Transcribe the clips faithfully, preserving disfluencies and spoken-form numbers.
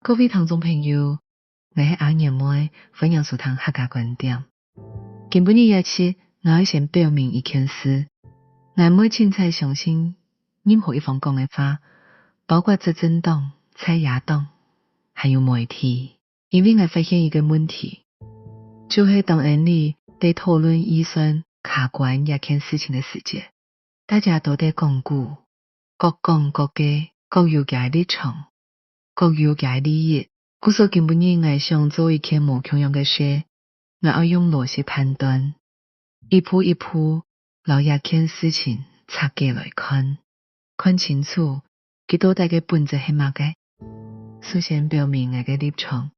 各位聽眾朋友，𠊎係阿年妹，歡迎收聽客家觀點。今晡日這集，𠊎愛先表明一件事，𠊎毋會凊彩相信任何一方講个話，包括執政黨、在野黨，還有媒體。因為𠊎發現一個問題，就係當𫣆俚在討論預算卡關這件事情个時節， 大家都在講古，各講各个，各有厥个立場，各有厥个利益。故所今晡日𠊎想做一件無共樣个事，𠊎愛用邏輯判斷，一步一步摎這件事情拆解來看，看清楚佢到底个本質係麼个。首先表明𠊎个立場。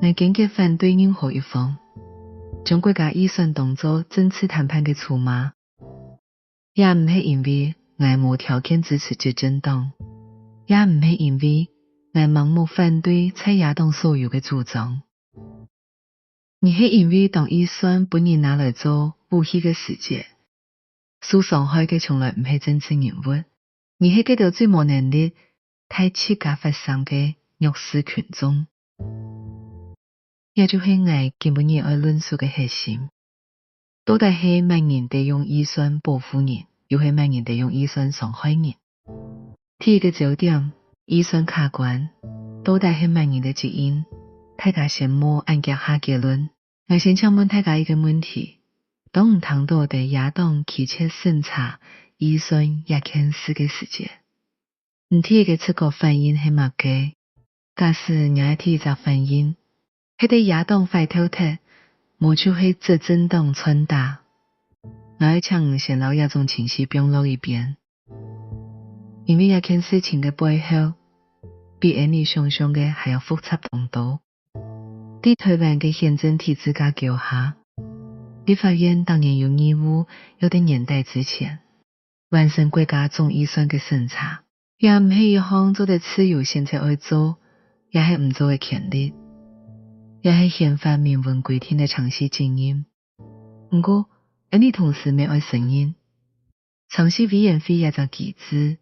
𠊎堅決反對任何一方將國家預算當做政治談判个籌碼，也毋係因為𠊎無條件支持執政黨，也毋係因為𠊎盲目反對在野黨所有个主張，而係因為當預算分人拿來做武器个時節， 受傷害个從來毋係政治人物，而係該兜最無能力替自家發聲个弱勢群眾。這就係𠊎今晡日愛論述个核心。到底係麼人在用預算保護人，又係麼人在用預算傷害人？ 第一個焦點，預算卡關，到底係麼人个責任？大家先莫恁遽下結論。𠊎先請問大家一個問題：當你聽到在野黨拒絕審查預算這件事个時節，你第一個直覺反應係麼个？假使若个第一隻反應 係在野黨壞透忒，無就係執政黨穿搭。𠊎愛請你先摎這種情緒放落一邊，因為這件事情个背後，比𫣆俚想像个還要複雜當多。在臺灣个憲政體制架構下，立法院當然有義務要在年底之前， 完成國家總預算个審查，也毋係一項做得自由選擇愛做也係毋做个權利，也係憲法明文規定个程序責任。毋過，𫣆俚同時乜愛承認，程序委員會這隻機制，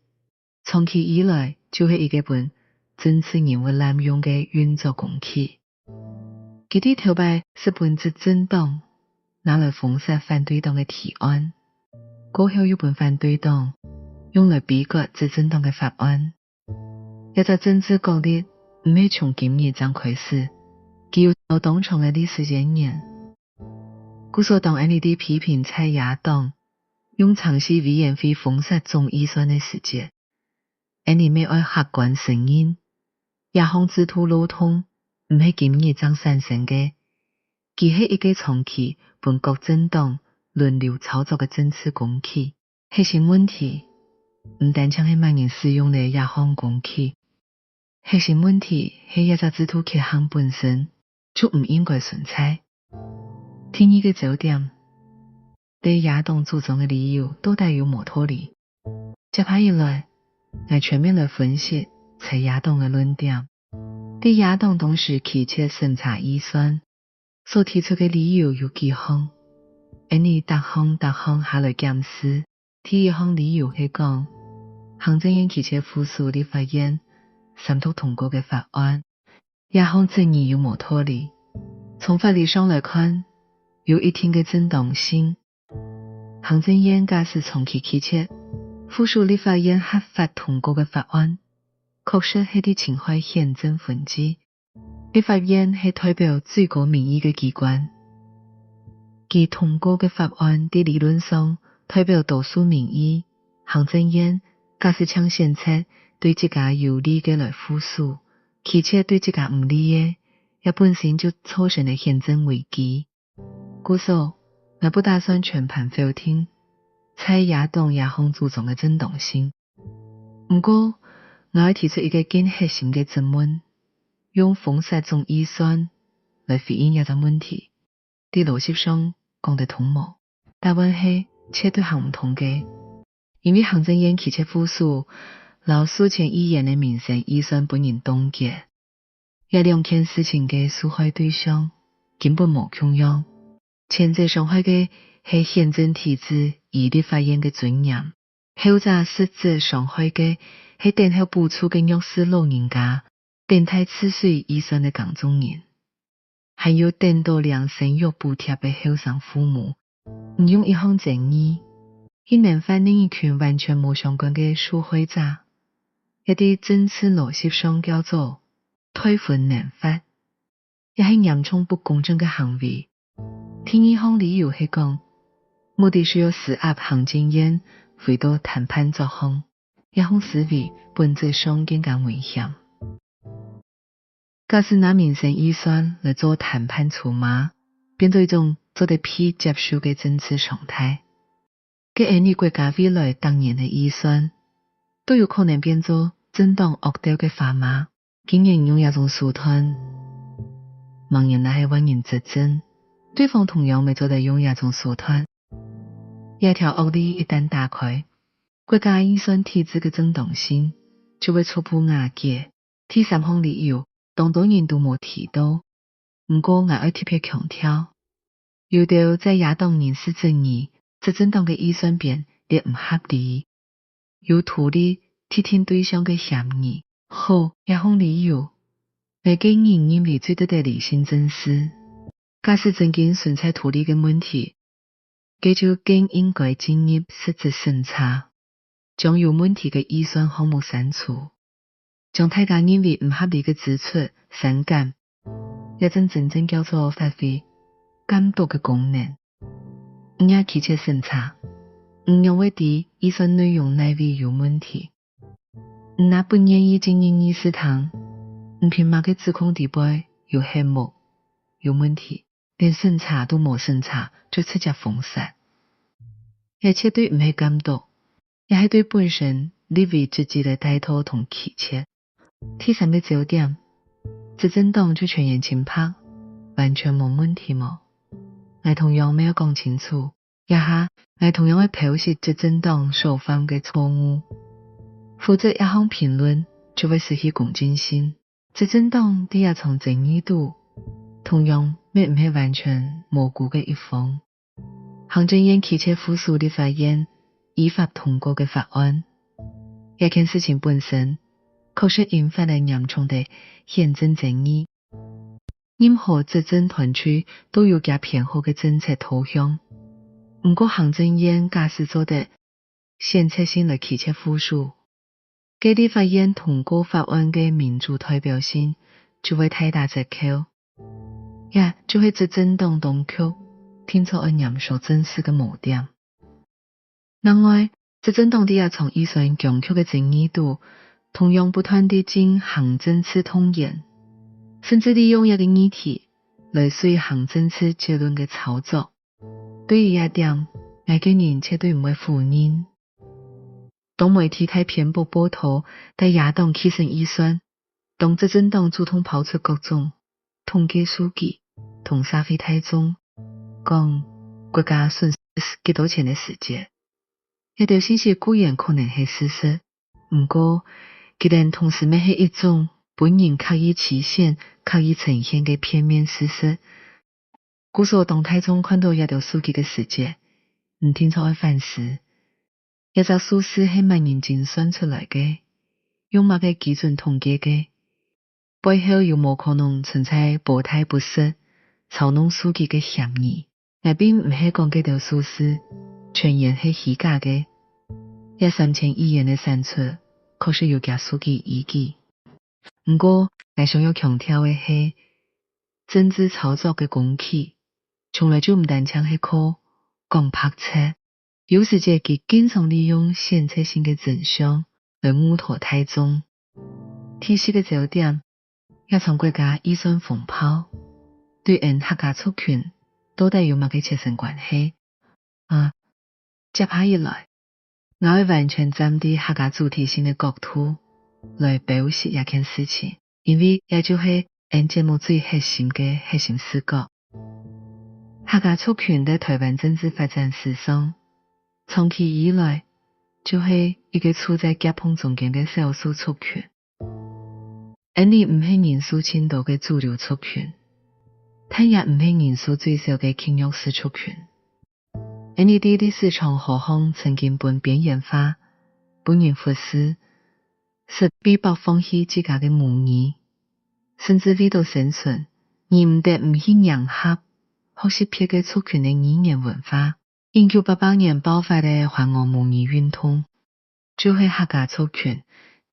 長期以來就係一個分政治人物濫用个運作工具。 佢在頭擺係分執政黨拿來封殺反對黨个提案，過後又分反對黨用來杯葛執政黨个法案。這隻政治角力毋係從今日正開始，佢有當長个歷史淵源。故所當𫣆俚在批評在野黨用程序委員會封殺總預算个時節， 𫣆俚乜愛客觀承認，這項制度漏洞毋係今日正產生个，佢係一個長期分各政黨輪流操作个政治工具。核心問題毋單淨係麼人使用了這項工具，核心問題係這隻制度缺陷本身 就毋應該存在。第二個焦點，在野黨主張个理由到底有無道理？接下來，𠊎全面來分析在野黨个論點。在野黨當時拒絕審查預算，所提出个理由有幾項，𫣆俚逐項逐項下來檢視。 第一項理由係講，行政院拒絕副署立法院三讀通過个法案，這項質疑有無道理？從法理上來看，有一定个正當性。行政院假使長期拒絕副署立法院合法通過个法案，確實係在侵害憲政分際。 立法院係代表最高民意个機關，佢通過个法案在理論上代表多數民意。行政院假使淨選擇對自家有利个來副署，拒絕對自家毋利个，這本身就造成了憲政危機。 故所，𠊎不打算全盤否定在野黨這項主張个正當性。毋過，𠊎愛提出一個更核心个質問：用封殺總預算來回應這隻問題，在邏輯上講得通無？答案係絕對行毋通个。 因為行政院拒絕副署，摎數千億元个民生預算分人凍結，這兩件事情个受害對象根本無共樣。前者傷害个係憲政體制與立法院个尊嚴，後者實質傷害个係等候補助个弱勢老人家，等待自費預算个耕種人，還有等到領生育補貼个後生父母。你用一項正義，去能發另一群完全無相關个受害者，這在政治邏輯上叫做代分能發，也係嚴重不公正个行為。第二項理由係講，目的係要施壓行政院回到談判桌項，這項思維本質上更加危險。假使拿民生預算來做談判籌碼，變做一種做得被接受个政治常態，該𠊎俚國家未來逐年个預算，都有可能變做政黨惡鬥个砝碼。今年用這種手段，明年若係換人執政，對方同樣乜做得用這種手段。這條惡例一旦打開，國家預算體制个正當性就會逐步瓦解。第三項理由，當多人都無提到，毋過𠊎愛特別強調，有兜在野黨人士質疑，執政黨个預算編列毋合理，有圖利特定對象个嫌疑。好，這項理由，𠊎個人認為最值得理性正視。假使真經存在圖利个問題，該就更應該進入實質審查，將有問題个預算項目刪除，將大家認為毋合理个支出刪減，這正真正叫做發揮監督个功能。你若拒絕審查，你仰會知預算內容哪位有問題？你若不願意進入議事堂，你憑麼个指控裡背有黑幕、有問題？ 連審查都無審查就直接封殺。這絕對毋係監督，這係對本身立委職責个怠惰同欺騙。第三個焦點，執政黨就全然清白，完全無問題無？𠊎同樣乜愛講清楚，這下𠊎同樣愛剖析執政黨所犯个錯誤，否則這項評論就會失去公正性。 執政黨在這場爭議肚，同樣乜毋係完全無辜个一方。行政院拒絕副署立法院依法通過个法案，這件事情本身確實引發了嚴重个憲政爭議。任何執政團隊都有厥偏好个政策導向，毋過行政院假使做得 選擇性來拒絕副署，該立法院通過法案个民主代表性就會大打折扣。這就係執政黨當局定著愛嚴肅正視个盲點。另外，執政黨在這場預算僵局个爭議肚，同樣不斷地進行政治動員，甚至利用這個議題來遂行政治結論个操作。 對於這點，𠊎個人絕對毋會否認。當媒體大篇幅報導在野黨拒審預算，當執政黨主動拋出各種統計數據同社會大眾講國家損失幾多錢个時節，這兜信息固然可能係事實，毋過，佢等同時乜係一種分人刻意取捨、刻意呈現个片面事實。 故所當大眾看著這兜數據个時節，你定著愛反思，這隻數字係麼人精算出來个？用麼个基準統計个？背後有無可能存在誇大不實、操弄數據个嫌疑？𠊎並毋係講該兜數字全然係虛假个，這三千億元个產出確實有厥數據依據。 毋過，𠊎想要強調个係，政治操作个工具，從來就毋單淨係靠講白賊，有時節佢經常利用選擇性个真相來誤導大眾。第四個焦點，這場國家預算風暴，對𠊎客家族群到底有麼个切身關係？ 啊，接下來，𠊎會完全站在客家主體性个角度來剖析這件事情，因為這就係𠊎節目最核心个核心視角。客家族群在臺灣政治發展史上，長期以來就係一個處在夾縫中間个少數族群。 𠊎俚毋係人數盡多个主流族群，但也毋係人數最少个弱勢族群。𠊎俚在歷史長河項曾經分邊緣化、分人忽視，甚至被迫放棄自家个母語，甚至為著生存，你毋得毋去迎合，學習別个族群个語言文化。一九八八年爆發个還我母語運動，就係客家族群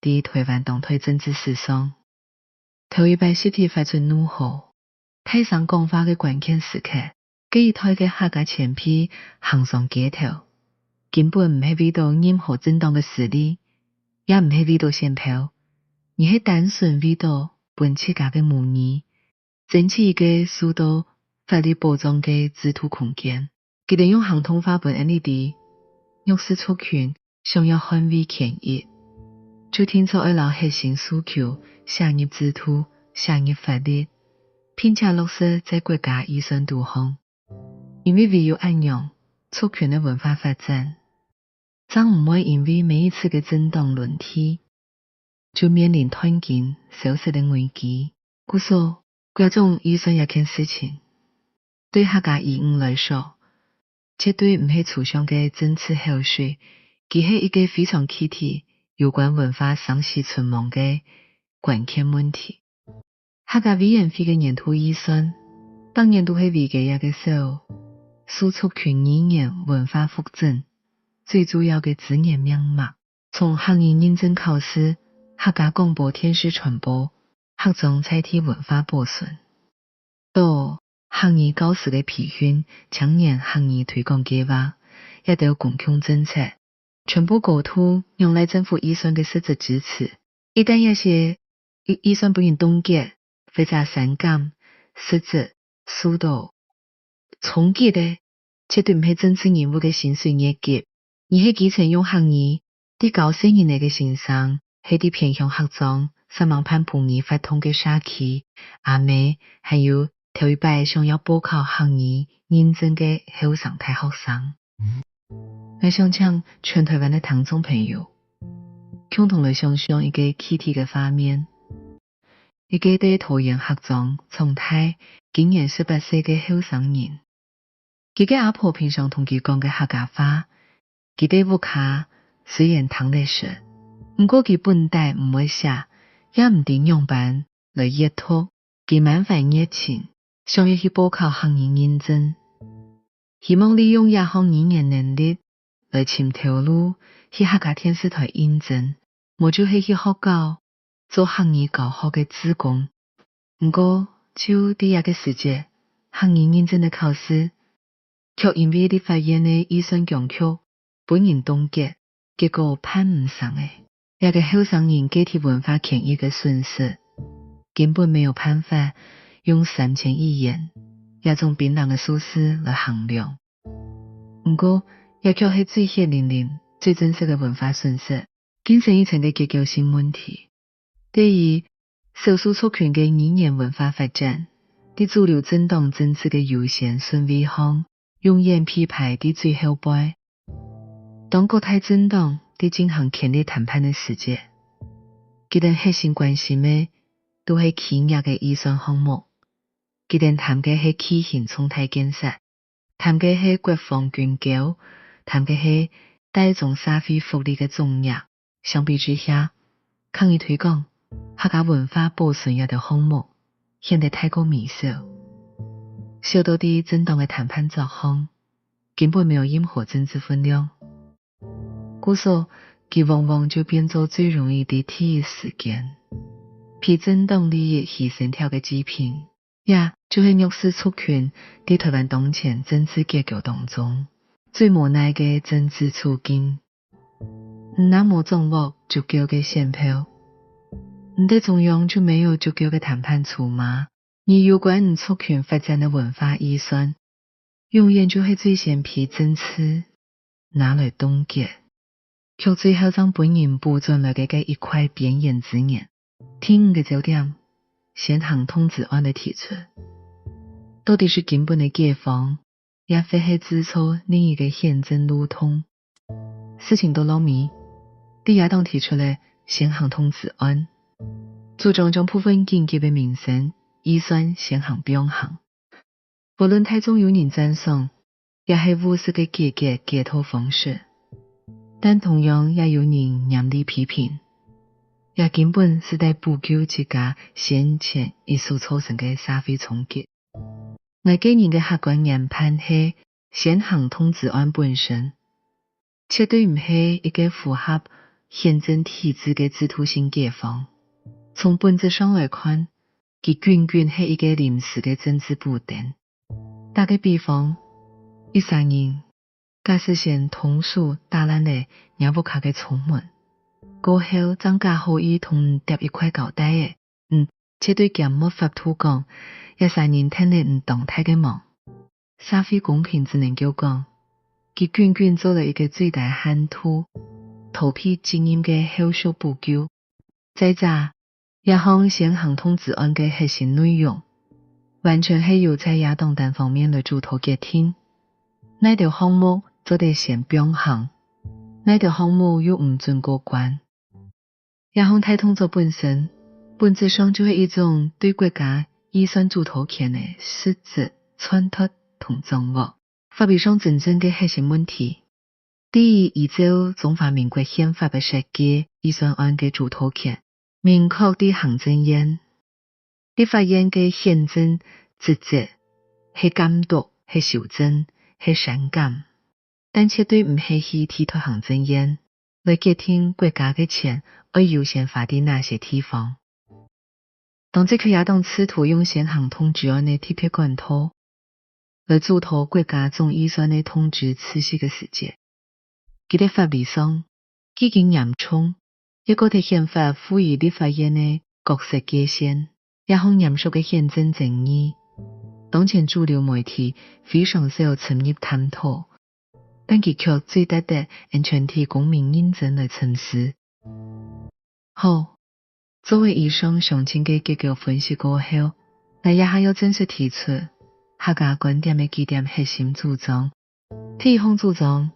在臺灣當代政治史上頭一擺集體發出怒吼、大聲講話个關鍵時刻。該一代个客家前輩行上街頭，根本毋係為著任何政黨个私利，也毋係為著選票，而係單純為著分自家个母語 爭取一個受到法律保障个制度空間。佢兜用行動話分𠊎俚知，弱勢族群想要捍衛權益，就定著愛摎核心訴求寫入制度、寫入法律，並且落實在國家預算肚項。因為唯有恁樣，族群个文化發展 正毋會因為每一次个政黨輪替，就面臨斷根消失个危機。故所，國家總預算這件事情，對客家語言來說，絕對毋係抽象个政治口水，佢係一個非常具體、有關文化生死存亡个關鍵問題。 客家委員會个年度預算，逐年都係為該一個少數族群語言文化復振最主要个資源命脈。從客語認證考試、客家廣播電視傳播、客庄在地文化保存，到客語教師个培訓、青年客語推廣計畫，這兜公共政策，全部高度仰賴政府預算个實質支持。 一旦這兜預，預算分人凍結，或者刪減，實質受到衝擊个，絕對毋係政治人物个薪水月給，而係基層用客語在教細人仔个先生，係在偏鄉客庄煞猛辦母語活動个社區阿姆，還有頭一擺想要報考客語認證个後生大學生。 𠊎想請全臺灣个聽眾朋友，共同來想像一個具體个畫面。一個在桃園客庄長大，今年十八歲个後生人，佢个阿婆平常同佢講个客家話，佢在屋下雖然聽得識，毋過佢本底毋會寫，也毋知仰般來閱讀。佢滿懷熱情，想要去報考客語認證。 希望利用這項語言能力來尋頭路，去客家電視臺應徵，無就係去學校做客語教學个志工。毋過，就在這個時節，客語認證个考試，卻因為立法院个預算僵局，分人凍結，結果辦毋成了。 這個後生人个體文化權益个損失，根本無辦法用三千億元這種冰冷个數字來衡量。毋過，這卻係最血淋淋、最真實个文化損失，更深一層个結構性問題。對於少數族群个語言文化發展，在主流政黨政治个優先順位項，永遠被排在最後背。 當各大政黨在進行權力談判个時節，佢兜核心關心个都係巨額个預算項目，佢兜談个係巨型重大建設，談个係國防軍購，談个係大眾社會福利个總額。相比之下，客語推廣、客家文化保存這兜項目，顯得太過微小，小到在政黨个談判桌項， 根本無任何政治分量。故所，佢往往就變做最容易在第一時間，被政黨利益犧牲掉个祭品。這就係弱勢族群在臺灣當前政治結構當中，最無奈个政治處境。你若無掌握足夠个選票，你在中央就無足夠个談判籌碼。 你有關你族群發展个文化預算，永遠就係最先被政治拿來凍結，卻最後正分人補轉來个該一塊邊緣資源。第五個焦點，先行動支案个提出，到底係根本个解方， 也或係製造另一個憲政漏洞。事情到落尾，在野黨提出个先行動支案，主張將部分緊急个民生預算先行放行。無論大眾有人讚賞，也係務實个解決解套方式，但同樣也有人嚴厲批評，也根本係在補救自家先前一手造成个社會衝擊。𠊎個人个客觀研判係，先行動支案本身，絕對毋係一個符合憲政體制个制度性解方。從本質上來看，佢僅僅係一個臨時个政治補丁。打個比方，一儕人 假使先動手打爛了若屋下个窗門，過後正假好意同你貼一塊膠帶仔，你絕對敢無法度講，這儕人𢯭了你當大个忙。社會公評只能夠講，佢僅僅做了一個最低限度，逃避責任个後續補救。再者， 這項先行動支案个核心內容，完全係由在野黨單方面來主導決定，哪兜項目做得先放行，哪兜項目又毋准過關。這項大動作本身，本質上就係一種對國家預算主導權个實質篡奪同掌握。 法律上真正个核心問題，第一，依照中華民國憲法个設計，預算案个主導權明確在行政院。立法院个憲政職責係監督、係修正、係刪減，但絕對毋係去替代行政院，來決定國家个錢愛優先花在哪些地方。 當這區野黨試圖用先行動支案个特別管道，來主導國家總預算个動支次序个時節，佢在法理上既經嚴重，又過忒憲法賦予立法院个角色界線。這項嚴肅个憲政爭議，當前主流媒體非常少深入探討，但佢卻最值得𫣆全體公民認真來深思。 好，做完以上詳盡个結構分析過後，𠊎這下愛正式提出客家觀點个幾點核心主張。第一項主張，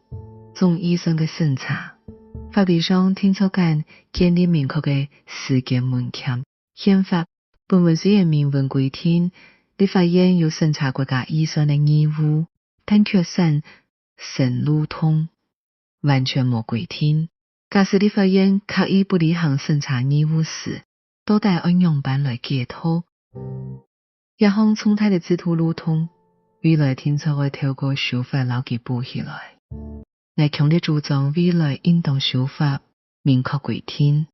總預算个審查，法律上定著愛建立明確个時間門檻。憲法本文雖然明文規定，立法院有審查國家預算个義務，但卻產生漏洞， 完全無規定。假使立法院刻意不履行審查義務時，到底愛仰般來解套？這項重大个制度漏洞，未來定著愛透過修法摎佢補起來。𠊎強烈主張未來應當修法，明確規定，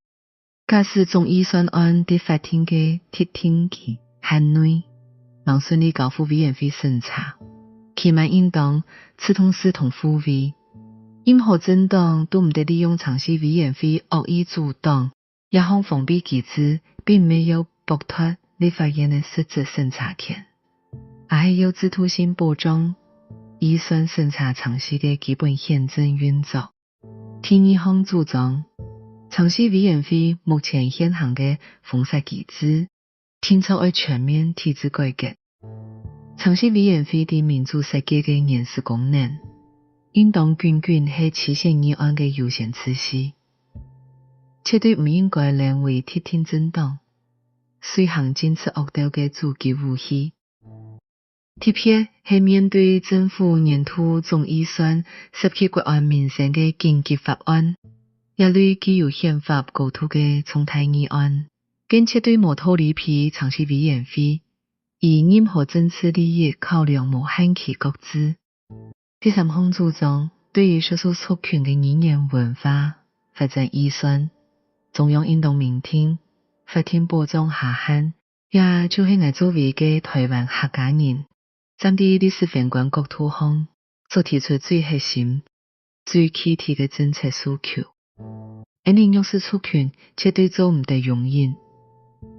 假使總預算案在法定个特定期限內，吂順利交付委員會審查，期滿應當自動視同付委。任何政黨都毋得利用程序委員會惡意阻擋。這項防弊機制並毋係要剝奪立法院个實質審查權，而係要制度性保障預算審查程序个基本憲政運作。 第二項主張，程序委員會目前現行个封殺機制，定著愛全面體制改革。程序委員會在民主設計个原始功能，應當僅僅係施行議案个優先次序，絕對毋應該淪為特定政黨遂行政治惡鬥个阻擊武器。 特別係面對政府年度總預算涉及國安民生个緊急法案，這類具有憲法高度个重大議案，更絕對無道理被程序委員會以任何政治利益考量無限期擱置。第三項主張，對於少數族群个語言文化發展預算，中央應當明定法定保障下限， 這就係𠊎作為一個臺灣客家人，站在歷史宏觀角度項，所提出最核心、最具體个政策訴求。𫣆俚弱勢族群絕對做毋得容忍，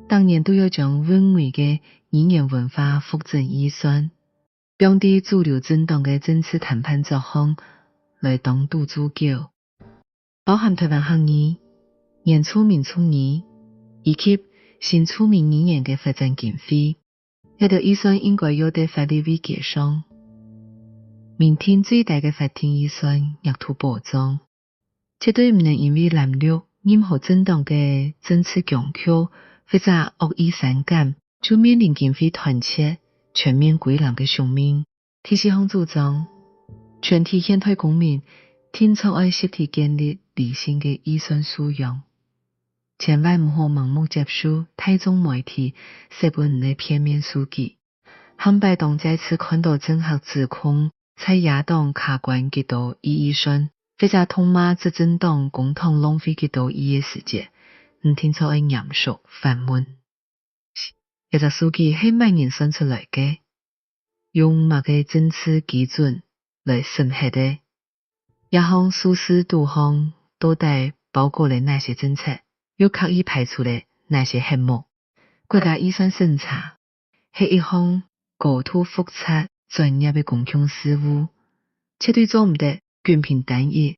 逐年都愛將韻味个語言文化復振預算，放在主流政黨个政治談判桌項來當賭注繳。 包含臺灣客語、原住民族語以及新住民語言个發展經費，這兜預算應該要在法律位階上，明定最低个法定預算額度保障，絕對毋能因為藍綠任何政黨个政治僵局或者惡意刪減，就面臨經費斷絕、全面歸零个宿命。 第四項主張，全體現代公民定著愛集體建立理性个預算素養，千萬毋好盲目接受大眾媒體塞分你个片面數據。下擺當再次看到政客指控在野黨卡關幾多億預算，或者痛罵執政黨公帑浪費幾多億个時節，你定著愛嚴肅反問：這隻數據係麼人算出來个？用麼个政治基準來審核个？這項數字肚項到底包括了哪些政策？又刻意排除了哪些項目？國家預算審查係一項高度複雜、專業个公共事務，絕對做毋得僅憑單一、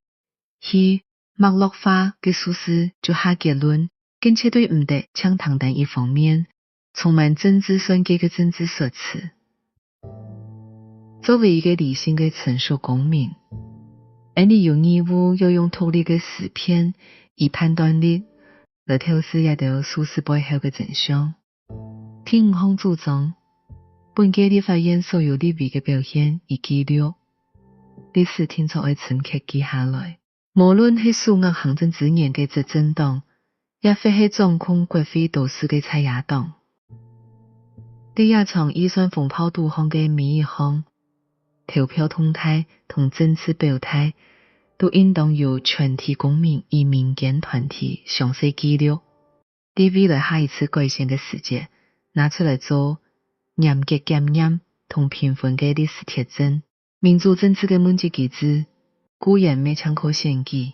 去脈絡化个數字就下結論，更絕對毋得淨聽單一方面，充滿政治算計个政治說辭。作為一個理性个成熟公民，𠊎俚有義務要用獨立个思辨與判斷力來透視這兜數字背後个真相。第五項主張，本屆立法院所有立委个表現與紀錄，歷史定著愛深刻記下來。 無論係手握行政資源个執政黨，也或係掌控國會多數个在野黨，在這場預算風暴肚項个每一項投票動態同政治表態，都應當由全體公民與民間團體詳細記錄，在未來下一次改選个時節，拿出來做嚴格檢驗同評分个歷史鐵證。 民主政治个問責機制，固然毋係淨靠選舉，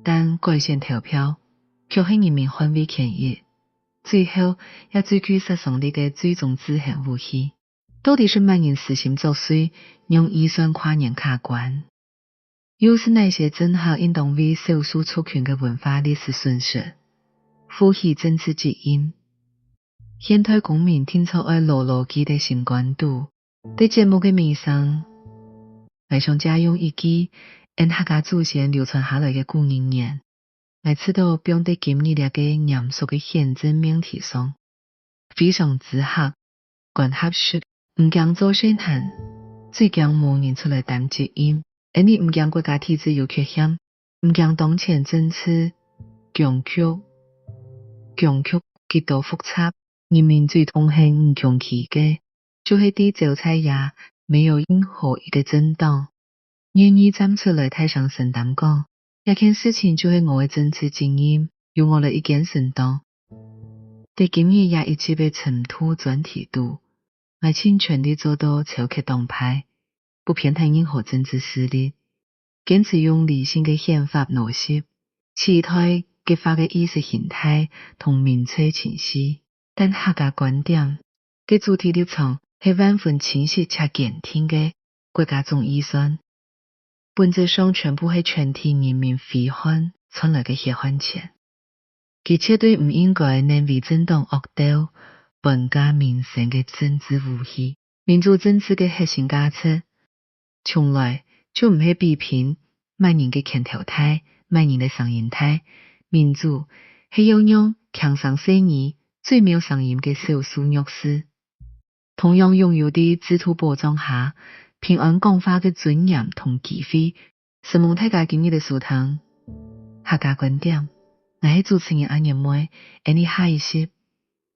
但改選投票卻係人民捍衛權益，最後也最具殺傷力个最終制衡武器。到底係麼人私心作祟，讓預算跨年卡關？又係哪些政客應當為少數族群个文化歷史損失負起政治責任？現代公民定著愛牢牢記在心肝肚。 在節目个尾聲，𠊎想借用一句𫣆客家祖先流傳下來个古人言：𠊎試著放在今日這個嚴肅个憲政命題上，非常之客觀合適。毋驚做細攤，最驚無人出來擔責任。𫣆俚毋驚國家體制有缺陷，毋驚當前政治僵局，僵局幾多複雜。 人民最痛恨毋共區个，就係在朝在野，沒有任何一個政黨願意站出來大聲承擔講：「這件事情就係𠊎个政治責任，由𠊎來一肩承擔。」在今日這一集个深度專題肚，𠊎盡全力做到超越黨派，不偏袒任何政治勢力，堅持用理性个憲法邏輯，取代激化个意識形態同民粹情緒。 但客家觀點个主體立場係萬分清晰且堅定个。國家總預算本質上全部係全體人民揮汗賺來个血汗錢，佢絕對毋應該淪為政黨惡鬥、分化民生个政治武器。民主政治个核心價值， 從來就毋係比拚麼人个拳頭大，麼人个聲音大。民主係要讓輕聲細語、最無聲音个少數弱勢，同樣擁有在制度保障下平安講話个尊嚴同機會。承蒙大家今日个收聽，客家觀點，𠊎係主持人阿年妹，𫣆俚下一集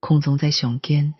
空中再相見。